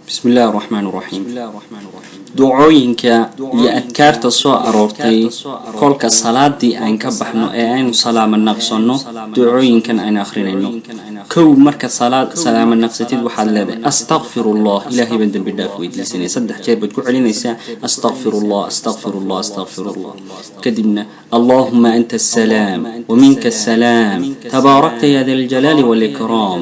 Bismi Illaahi Raxmaan Raxiim. Ducooyinka iyo adkaarta soo aroortay kolka salaadii aan ka baxno ee aynu salaamo naqsano, ducooyinkan aynu akhrinayno. Kow, marka salaad salaamo naqsatid, waxaad leedahay "Astaqfirullah", Ilaahay baan dembi dhaaf weydiisanay. Saddex jeer baad ku celinaysaa "Astaqfirullah, astaqfirullah, astaqfirullah". Kadibna "Allahuma anta asalaam waminka asalaam, tabaarakta ya da aljalaali walikraam".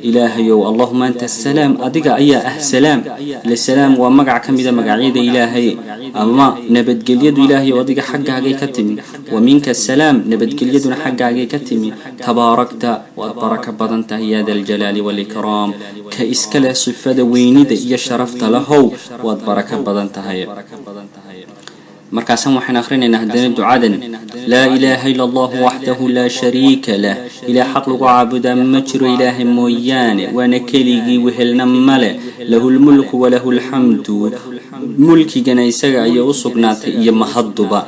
Ilaahayow, "Allahuma anta asalaam", adiga ayaa ah salaam. Ila salaam waa magac ka mida magacyada Ilaahay ama nabadgelyadu. Ilaahayow, adiga xaggaagay ka timi, "wa minka asalaam", nabadgelyaduna xaggaagay ka timi. "Tabaarakta", waad barako badan tahay, "ya da aljalaali walikraam", ka iska leh sifada weynida iyo sharafta lahow, waad barako badan tahay. Markaasaan waxaan akhrinaynaa haddana ducadan: "Laa ilaaha ila Allahu waxdahu laa shariika lah". Ilaah xaq lagu caabudaa ma jiro Ilaahay mooyaane, waana keligii, wehelna male. "Lahu lmulku walahu alxamdu", mulkigana isaga ayay u sugnaatay iyo mahadduba.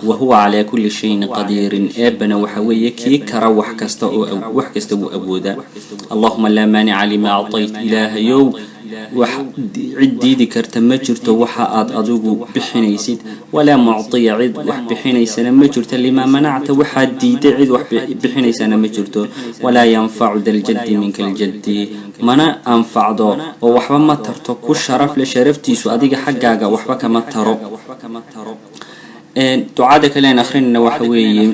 "Wa huwa calaa kulli shayin qadiirin", eebbana waxa weeye kii kara wax kasta oo wax kasta wuu awoodaa. "Allahuma laa maanica lima actayt", Ilaahayow, wax cid diidi karta ma jirto waxa aad adigu bixinaysid. "Walaa muctiya", cid wax bixinaysana ma jirto. "Limaa manacta", waxaad diiday cid wax bixinaysana ma jirto. "Walaa yanfacu daljaddi minka aljaddi", mana anfacdo oo waxba ma tarto ku sharaf le sharaftiisu adiga xaggaaga waxba kama taro. Ducada kale aan akrinayna waxa weeye: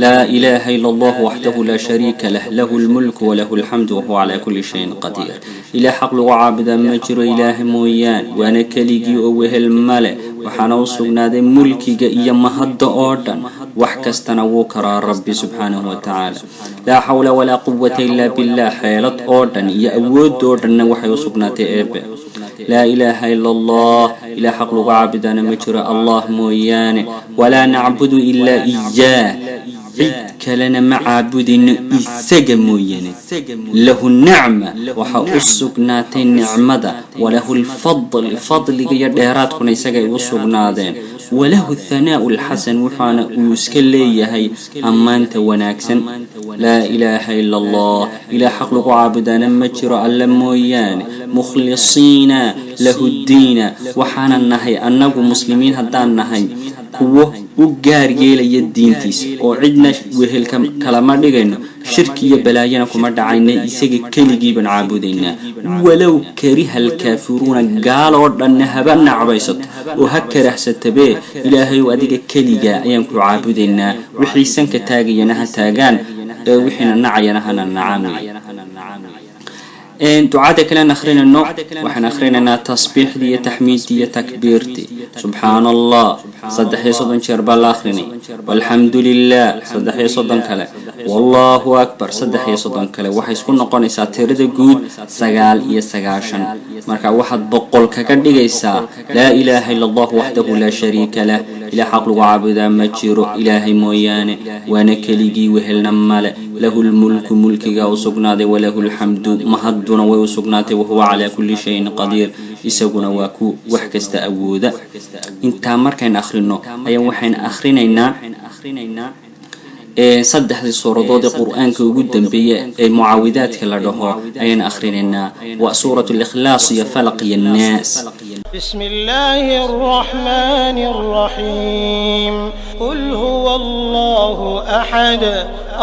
"Laa ilaaha ila Allah waxdahu laa shariika lah, lahu lmulku walahu alxamdu wahuwa calaa kulli shayin qadiir". Ilaah xaq lagu caabudaa ma jiro Ilaahay mooyaan, waana keligii oo wehel male, waxaana u sugnaaday mulkiga iyo mahadda oo dhan, wax kastana wuu karaa Rabbi subxaanahu wa tacaala. "Laa xawla walaa quwata ilaa billah", xeelad oo dhan iyo awood oo dhanna waxay u sugnaatay Eebe. "Laa ilaaha ila Allah", ilaah xaq lagu caabudaana ma jiro Allah mooyaane. "Walaa nacbudu ilaa iyaah", cid kalena ma caabudayno isaga mooyaane. "Lahu nicma", waxaa u sugnaatay nicmada. "Walahu lfadl", fadliga iyo dheeraadkuna isagay u sugnaadeen. "Walahu athanaa'u alxasan", waxaana uu iska leeyahay ammaanta wanaagsan. "Laa ilaaha ila Allah", ilaah xaq lagu caabudaana ma jiro Alle mooyaane. "Mukhlisiina lahu ddiina", waxaana nahay annagu muslimiin haddaan nahay kuwo u gaar yeelaya diintiisa oo cidna wehelka kalama dhigayno, shirki iyo balaayana kuma dhacayna, isaga keligii baan caabudaynaa. "Walow kariha alkaafiruuna", gaaloo dhanna haba nacbaysato oo ha karahsatabee, Ilaahayow, adiga keligaa ayaan ku caabudaynaa, wixii sanka taagayana ha taagaan ee wixiina nacayana hana nacaan. Ducada kalean akrinayno, waxaan akhrinaynaa tasbiixdii iyo taxmiiddii iyo takbiirtii. Subxaana Allah 33 jeer baa la akhrinay, walxamdu lilah 33 kale, wallahu akbar 33 kale. Waxay isku noqonaysaa tirada guud 99. Marka waxaad 100 kaga dhigaysaa "Laa ilaaha ila Allah waxdahu laa shariika lah", ilaah xaq lagu caabudaa ma jiro Ilaahay mooyaane, waana keligii, wehelna male. "Lahu lmulku", mulkiga u sugnaaday. "Walahu lxamdu", mahadduna way u sugnaatay. "Wahuwa calaa kulli shayin qadiir", isaguna waa ku wax kasta awooda. Intaa markayn akhrino ayaan waxayn akhrinaynaa saddexdii suuradood ee Qur-aanka ugu dambeeya ee mucaawidaadka la dhaho ayaan akhrinaynaa, waa Suurat Alikhlaas iyo Falaq iyo Naas. بسم الله الرحمن الرحيم. قل هو الله أحد،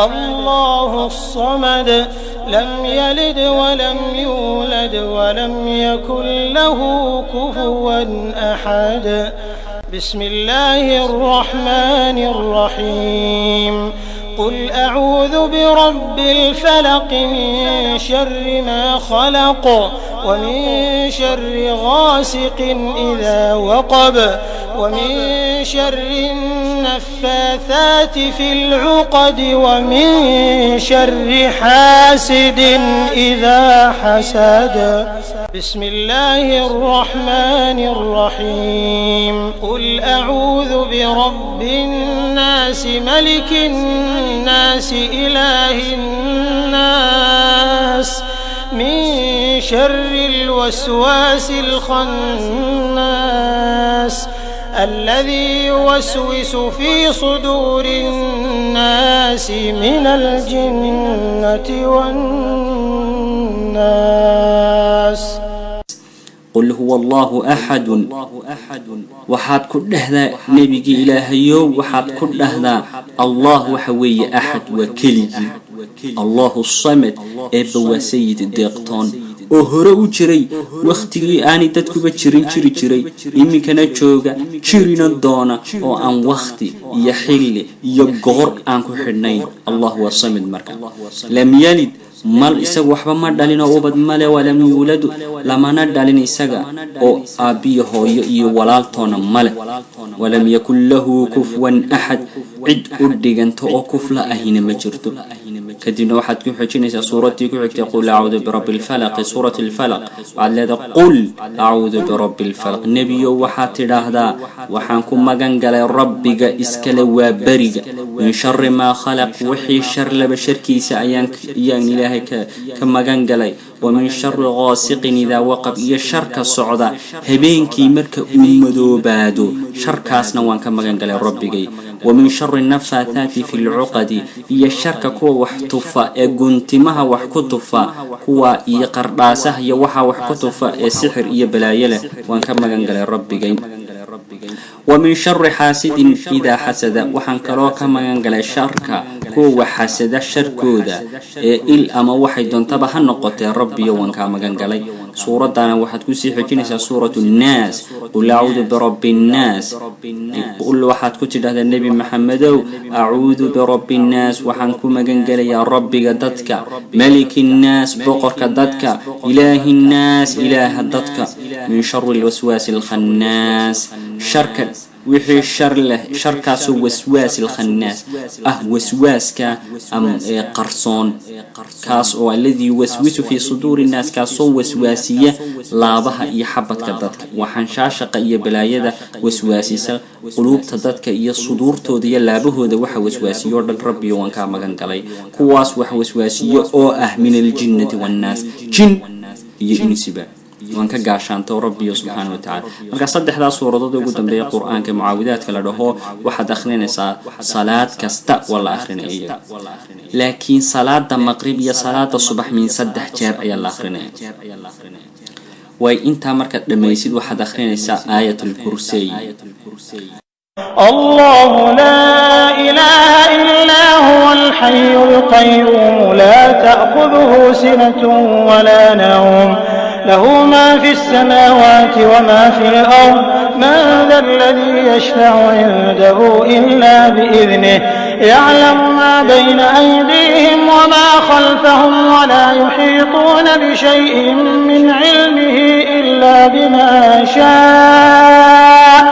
الله الصمد، لم يلد ولم يولد ولم يكن له كفوا أحد. بسم الله الرحمن الرحيم. قل أعوذ برب الفلق، من شر ما خلق، ومن شر غاسق إذا وقب، ومن شر النفاثات في العقد، ومن شر حاسد إذا حسد. بسم الله الرحمن الرحيم. قل أعوذ برب الناس، ملك الناس، إله الناس، من شر الوسواس الخناس، الذي يوسوس في صدور الناس، من الجنة والناس. Qul huwa Allahu axadun, waxaad ku dhahdaa nebigii Ilaahayow, waxaad ku dhahdaa Allah waxa weeye axad, waa keligii, Allahu samad, eebba waa sayid deeqtoon oo hore u jiray wakhtigii aanay dadkuba jirin, jiri jiray, iminkana jooga, jirina doona, oo aan wakhti iyo xilli iyo goor aan ku xidhnayn. Allah waa samid. Marka lam yalid mal, isaga waxba ma dhalin oo ubad male, walam yuuladu, lamana dhalin isaga oo aabbiyo hooyo iyo walaaltoona male, walam yakun lahu kufwan axad, cid u dhiganta oo kufla ahina ma jirto. Kadibna waxaad ku xejinaysaa suuraddii ku xigtay, qul acuudu birabbi lfalaqi, suurat lfalaq. Waxaad leedahay qul acuudu birabbi lfalaq, nebiyo waxaad tidhaahdaa waxaan ku magan galay rabbiga iskale waa beriga, min shari maa khalaq, wixii shar laba sharkiisa ayaan Ilaahay ka magan galay, wa min shari qaasiqin idaa waqab, iyo sharka socda habeenkii marka uu madoobaado, sharkaasna waan ka magan galay rabbigay, wa min shari nafaathaati fi lcuqadi, iyo sharka kuwa wax tufa ee guntimaha wax ku tufa, kuwa iyo qardhaasaha iyo waxaa wax ku tufa ee sixir iyo balaayo leh waan ka magan galay rabbigay, wa min shari xaasidin idaa xasada, waxaan kaloo ka magan galay sharka kuwa xasada sharkooda ee il ama waxay doontaba ha noqotee, rabbiyo waan kaa magan galay. Suuraddaana waxaad kusii xejinaysaa suuratu nnaas, qul acuudu birabbi nnaas, qul waxaad ku tidhahdaa nebi Maxamedow acuudu birabbi nnaas, waxaan ku magan gelayaa rabbiga dadka, maliki nnaas, boqorka dadka, ilaahi nnaas, ilaaha dadka, min shari lwaswaasi alkhannaas, sharka wixii shar leh, sharkaasoo waswaasi alkhannaas ah, waswaaska ee qarsoon, kaas oo alladii yuwaswisu fii suduuri nnaas, kaasoo waswaasiya laabaha iyo xabadka dadka, waxanshaashaqa iyo balaayada waswaasisa quluubta dadka iyo suduurtooda iyo laabahooda, waxa waswaasiyo dhan rabbiyo waan kaa magan galay, kuwaas wax waswaasiyo oo ah min aljinnati waannaas, jin iyo insiba waan ka gaashaanto rabbiyo subxaana wa tacala. Marka saddexdaas suuradood ugu dambeeya qur-aanka mucaawidaadka la dhaho waxaad akhrinaysaa salaad kasta, waa la akhrinaya iyaga, laakiin salaada maqrib iyo salaada subax min 3 jeer ayaa la akhrinaya. Way intaa markaad dhammaysid waxaad akhrinaysaa aayat alkursiy. الله لا إله إلا هو الحي القيوم لا تأخذه سنة ولا نوم له ما في السماوات وما في الأرض من ذا الذي يشفع عنده إلا بإذنه يعلم ما بين أيديهم وما خلفهم ولا يحيطون بشيء من علمه إلا بما شاء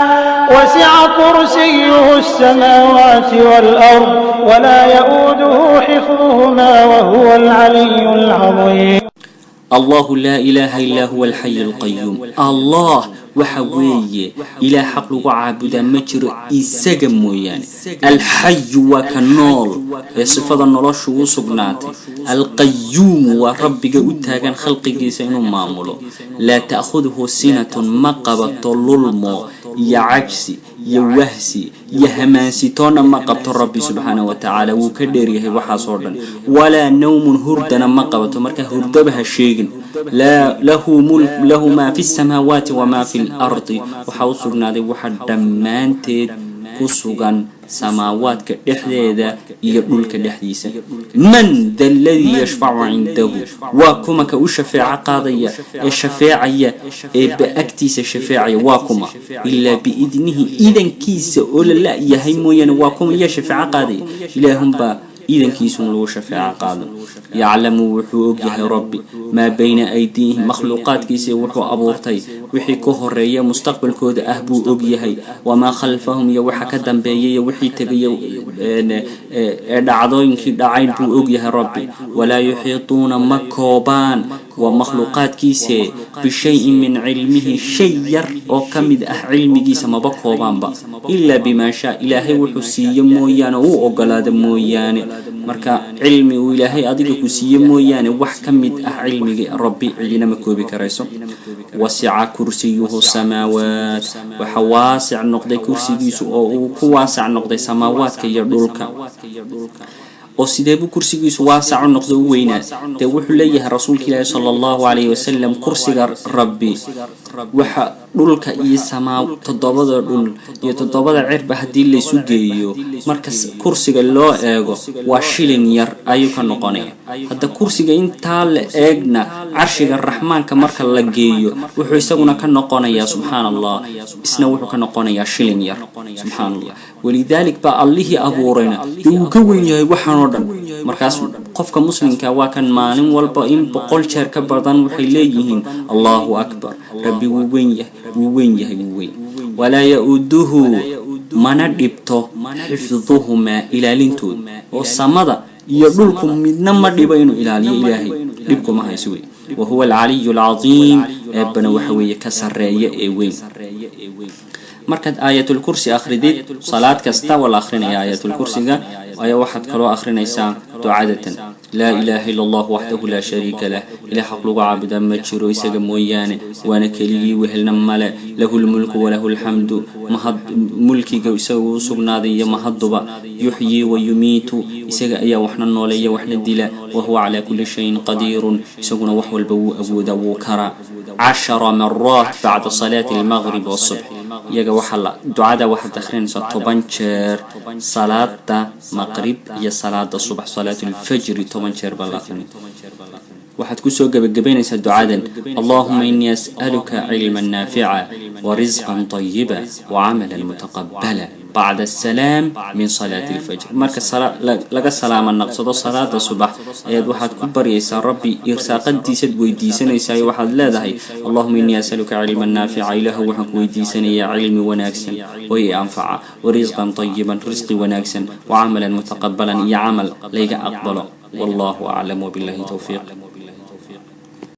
وسع كرسيه السماوات والأرض ولا يؤوده حفظهما وهو العلي العظيم. الله لا إله إلا هو الحي القيوم، الله waxa weeye ilaah xaq lagu caabudaa ma jiro isaga mooyaane, alxayu waa ka nool ee sifada noloshu u sugnaatay, alqayuumu waa rabbiga u taagan khalqigiisa inuu maamulo, laa ta'khuduhu sinatun, ma qabato lulmo iyo cajsi iyo wahsi iyo hamaansitoona ma qabto, rabbi subxaana wa tacaala wuu ka dheeryahay waxaasoo dhan, walaa nawmun, hurdana ma qabato, marka hurdaba ha sheegin, lahu maa fi samaawaati wamaa fi lardi, waxaa u sugnaaday waxa dhammaanteed ku sugan samaawaadka dhexdeeda iyo dhulka dhexdiisa. Man da aladii yashfacu cindahu, waa kuma ka u shafeeco qaadaya ee shafeecaya ee ba-agtiisa shafeecaya, waa kuma ilaa biidnihi, idankiisa oo la la-yahay mooyaane, waa kuma yaa shafeeco qaadaya, ilaahunbaa idankiisuna lagu shafeeco qaado. Yaclamu, wuxuu ogyahay rabbi maa bayna aydiihim, makhluuqaadkiisa wuxuu abuurtay wixii ka horeeya mustaqbalkooda ah buu ogyahay, wamaa khalfahum, iyo waxa ka dambeeya iyo wixii tegaya ee dhacdooyinkii dhacayn buu ogyahay rabbi, walaa yuxiituuna, ma koobaan waa makhluuqaadkiise, bishayin min cilmihi, shay yar oo ka mid ah cilmigiisa maba koobaanba, ilaa bimaa shaa, ilaahay wuxuu siiyo mooyaane, uu ogolaado mooyaane. Marka cilmi uu ilaahay adiga ku siiye mooyaane wax ka mid ah cilmiga rabbi cidina ma koobi karayso. Wasica kursiyuhu samaawaat, waxa waasic noqday kursigiisu oo uu ku waasac noqday samaawaadka iyo dhulka. Oo sideebuu kursigiisu waasac u noqdo, u weynaa? Dee wuxuu leeyahay rasuulka Ilaahi sala Allahu calayhi wasalam, kursiga Rabbi waxa dhulka iyo samaa, toddobada dhul iyo toddobada cirba haddii laysu geeyo, marka kursiga loo eego waa shilin yar ayuu ka noqonaya. Hadda kursiga intaa la eegna carshiga Raxmaanka marka la geeyo, wuxuu isaguna ka noqonayaa, subxaan Allah, isna wuxuu ka noqonayaa shilin yar, subxaan Allah. Walidaalik baa Allihii abuurayna dee wuu ka weyn yahay waxaan oo dhan. Markaas qofka muslimka waa kan maalin walba in 100 jeer ka badan waxay leeyihiin Allahu akbar, Rabbi wuu weyn yahay, wuu weyn yahay, wuu weyn. Walaa ya-uuduhu, mana dhibto, xifduhumaa, ilaalintooda. Oo samada iyo dhulku midna ma dhibo inuu ilaaliyo Ilaahay, dhibkuma hayso wey. Wa huwa alcaliyu alcadiim, Eebbana waxa weeye ka sarreeya ee weyn. Markaad Aayatulkursi akhridid, salaad kasta waa la akhrinaya Aayatulkursiga, ayaa waxaad kaloo akhrinaysaa ducadatan: laa ilaaha ila Allah waxdahu laa shariika lah, Ilah xaq lagu caabudaa ma jiro isaga mooyaane, waana keligii, wehelna male, lahu lmulku walahu alxamdu, mahad mulkiga isaga uu sugnaaday iyo mahadduba, yuxyii wa yumiitu, isaga ayaa waxna nooleeya waxna dila, wahuwa calaa kulli shayin qadiirun, isaguna wax walba wuu awoodaa, wuu karaa. 10 maraat bacda salaati almaqrib wasubx. Iyaga waxaa la ducada waxaad akhrinaysaa 10 jeer salaada maqrib iyo salaada subax, salaatulfajri 10 jeer baa la akhrinay. Waxaad kusoo gebagabaynaysaa ducadan: allahuma inii as'aluka cilman naafica wa risqan طayiba wa camalan mutaqabala, bacda asalaam min salaati alfajr. Marka laga salaama naqsado salaada subax ayaad waxaad ku baryaysaa Rabbi, irsaaqadiisaad weydiisanaysaa. Waxaad leedahay: allahuma inii asaluka cilman naafica, Ilaahu waxaan ku weydiisanayaa cilmi wanaagsan oo i anfaca, wa risqan tayiban, risqi wanaagsan, wa camalan mutaqabalan, iyo camal layga aqbalo. Wallahu aclam, wabillahi towfiiq.